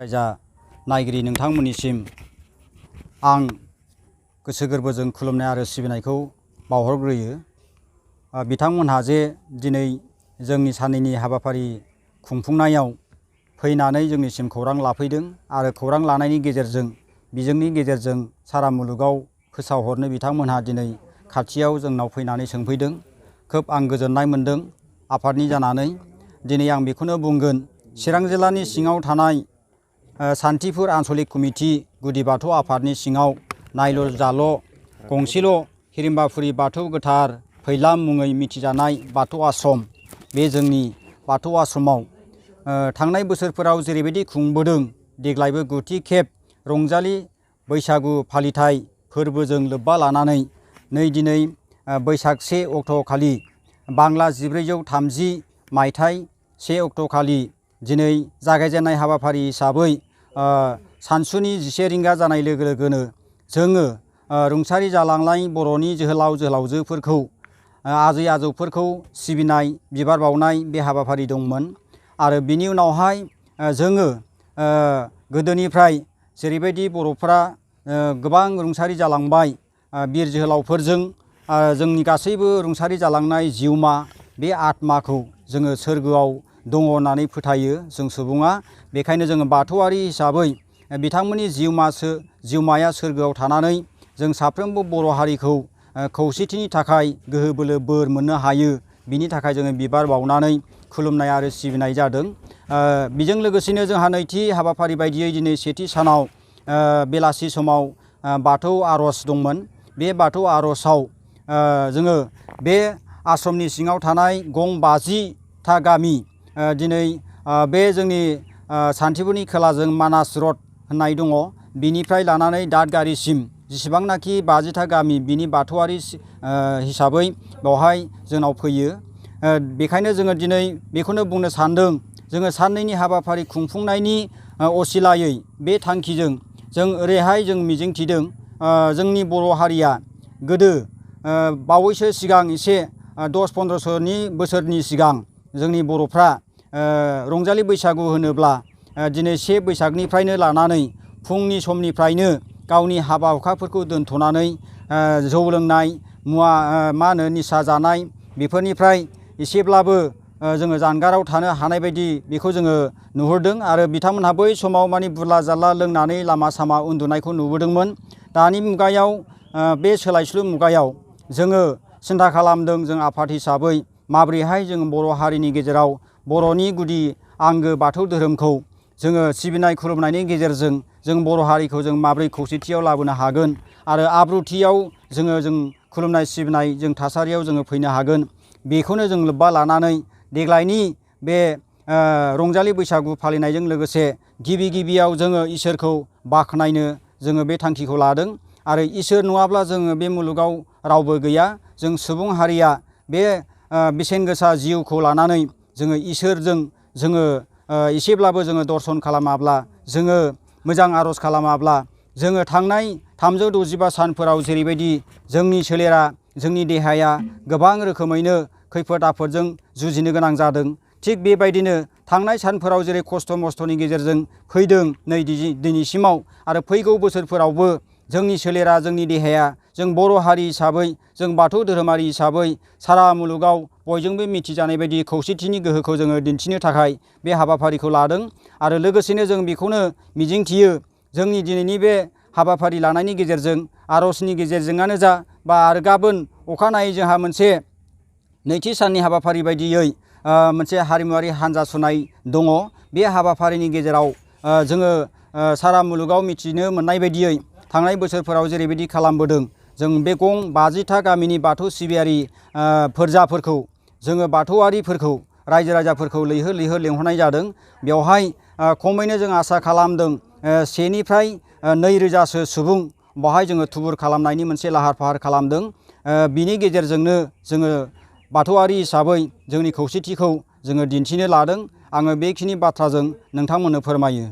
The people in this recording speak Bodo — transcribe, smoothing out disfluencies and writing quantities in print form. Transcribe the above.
जा नायगिरि नोंथांमोननिसिम आं गोसो गोरबोजों खुलुमनाय आरो सिबिनायखौ बावहरग्रोयो। बिथांमोनहा जे दिनै जोंनि सानैनि हाबाफारि खुंफुंनायाव फैनानै जोंनिसिम खौरां लाफैदों आरो खौरां लानायनि गेजेरजों बिजोंनि गेजेरजों सारा मुलुगाव फोसावहरनो बिथांमोनहा दिनै खाथियाव जोंनाव फैनानै सोंफैदों। खोब आं गोजोननाय मोनदों आफादनि जानानै। दिनै आं बेखौनो बुंगोन, चिरां जिल्लानि सिङाव थानाय सान्थिपुर आन्चलिक कमिटि गुदि बाथौ आफादनि सिङाव नायल' जाल' गंसेल' हिरिम्बाफुरि बाथौ गोथार फैलाम मुङै मिथिजानाय बाथौ आश्रम, बे जोंनि बाथौ आश्रमाव थांनाय बोसोरफोराव जेरैबायदि खुंबोदों, देग्लायबो गुथि खेब रंजालि बैसागु फालिथाय फोरबोजों लोब्बा लानानै दिनै बैसाग 1 अक्ट' खालि बांला 1430 मायथाइ 1 अक्ट' खालि दिनै जागायजेननाय हाबाफारि हिसाबै सानसुनि 11 रिंगा जानाय लोगो लोगोनो जोङो रुंसारि जालांनाय बर'नि जोहोलाव जोहोलावजोफोरखौ आजै आजौफोरखौ सिबिनाय बिबार बावनाय बे हाबाफारि दंमोन। आरो बिनि उनावहाय जोङो गोदोनिफ्राय जेरैबायदि बर'फ्रा गोबां रुंसारि जालांबाय बिर जोहोलावफोरजों जोंनि गासैबो रुंसारि जालांनाय जिउमा बे आत्माखौ जोङो सोरगोआव दङ होननानै फोथायो जों सुबुङा। बेखायनो जोङो बाथौआरि हिसाबै बिथांमोननि जिउमाया सोरगोआव थानानै जों साफ्रोमबो बर' हारिखौ खौसेथिनि थाखाय गोहो बोलो बोर मोननो हायो, बिनि थाखाय जोङो बिबार बावनानै खुलुमनाय आरो सिबिनाय जादों। बेजों लोगोसेनो जोंहा नैथि हाबाफारि बायदियै दिनै सेथि सानाव बेलासि समाव बाथौ आर'ज दंमोन। बे बाथौ आर'जआव जोङो बे आश्रमनि सिङाव थानाय गं 50टा गामि, दिनै बे जोंनि सान्थिपुरनि खोलाजों मानास रड होननाय दङ, बिनिफ्राय लानानै दादगारिसिम जेसेबांनाखि 50टा गामि बिनि बाथौआरि हिसाबै बेवहाय जोंनाव फैयो। बेखायनो जोङो दिनै बेखौनो बुंनो सानदों, जोङो साननैनि हाबाफारि खुंफुंनायनि असिलायै बे थांखिजों जों ओरैहाय जों मिजिंथिदों, जोंनि बर' हारिया गोदो बावैसो सिगां एसे 10-15 बोसोरनि सिगां जोंनि बर'फ्रा रंजालि बैसागु होनोब्ला दिनै 1 बैसागनिफ्रायनो लानानै फुंनि समनिफ्रायनो गावनि हाबा हुखाफोरखौ दोनथ'नानै जौ लोंनाय, निसा जानाय बेफोरनिफ्राय एसेब्लाबो जोङो जानगाराव थानो हानाय बायदि बेखौ जोङो नुहुरदों। आरो बिथांमोनहा बै समाव बुरला जारला लोंनानै लामा सामा उन्दुनायखौ नुबोदोंमोन। दानि मुगायाव बे सोलायस्लु मुगायाव जोङो सिन्था खालामदों, जों आफाद हिसाबै माबोरैहाय जों बर' हारिनि गेजेराव बर'नि गुदि आंगो बाथौ धोरोमखौ जोङो सिबिनाय खुलुमनायनि गेजेरजों जों बर' हारिखौ जों माबोरै खौसेथियाव लाबोनो हागोन आरो आब्रुथियाव जों खुलुमनाय सिबिनाय जों थासारियाव जोङो फैनो हागोन, बेखौनो जों लोब्बा लानानै देग्लायनि बे रंजालि बैसागु फालिनायजों लोगोसे गिबियाव जोङो इसोरखौ बाख्नायनो जोङो बे थांखिखौ लादों। आरो इसोर नङाब्ला जोङो बे मुलुगाव रावबो गैया। जों सुबुं हारिया बे बेसेन गोसा जिउखौ लानानै जोङो इसोरजों जोङो एसेब्लाबो जोङो दर्शन खालामाब्ला, जोङो मोजां आर'ज खालामाब्ला, जोङो थांनाय 365 सानफोराव जेरैबायदि जोंनि सोलेरा जोंनि देहाया गोबां रोखोमैनो खैफोद आफोदजों जुजिनो गोनां जादों, थिग बेबायदिनो थांनाय सानफोराव जेरै खस्थ' मस्थ'नि गेजेरजों फैदों नै दिनैसिमाव आरो फैगौ बोसोरफोरावबो जोंनि सोलेरा जोंनि देहाया जों बर' हारि हिसाबै जों बाथौ धोरोमारि हिसाबै सारा मुलुगाव बयजोंबो मिथिजानाय बायदि खौसेथिनि गोहोखौ जोङो दिन्थिनो थाखाय बे हाबाफारिखौ लादों। आरो लोगोसेनो जों बेखौनो मिजिंथियो, जोंनि दिनैनि बे हाबाफारि लानायनि गेजेरजों आर'जनि गेजेरजोंआनो जा बा आरो गाबोन अखानायै जोंहा मोनसे नैथि साननि हाबाफारि बायदियै मोनसे हारिमुवारि हान्जा सुनाय दङ। बे हाबाफारिनि गेजेराव जोङो सारा मुलुगाव मिथिनो मोननाय बायदियै थांनाय बोसोरफोराव जेरैबायदि खालामबोदों, जों बे गं 50टा गामिनि बाथौ सिबियारि फोरजाफोरखौ जोङो बाथौआरिफोरखौ रायजो राजाफोरखौ लैहोर लेंहरनाय जादों। बेवहाय खमैनो जों आसा खालामदों 1 निफ्राय 2 रोजासो सुबुं बेवहाय जोङो थुबुर खालामनायनि मोनसे लाहार फाहार खालामदों। बिनि गेजेरजोंनो जोङो बाथौआरि हिसाबै जोंनि खौसेथिखौ जोङो दिन्थिनो लादों। आङो बेखिनि बाथ्राजों नोंथांमोननो फोरमायो।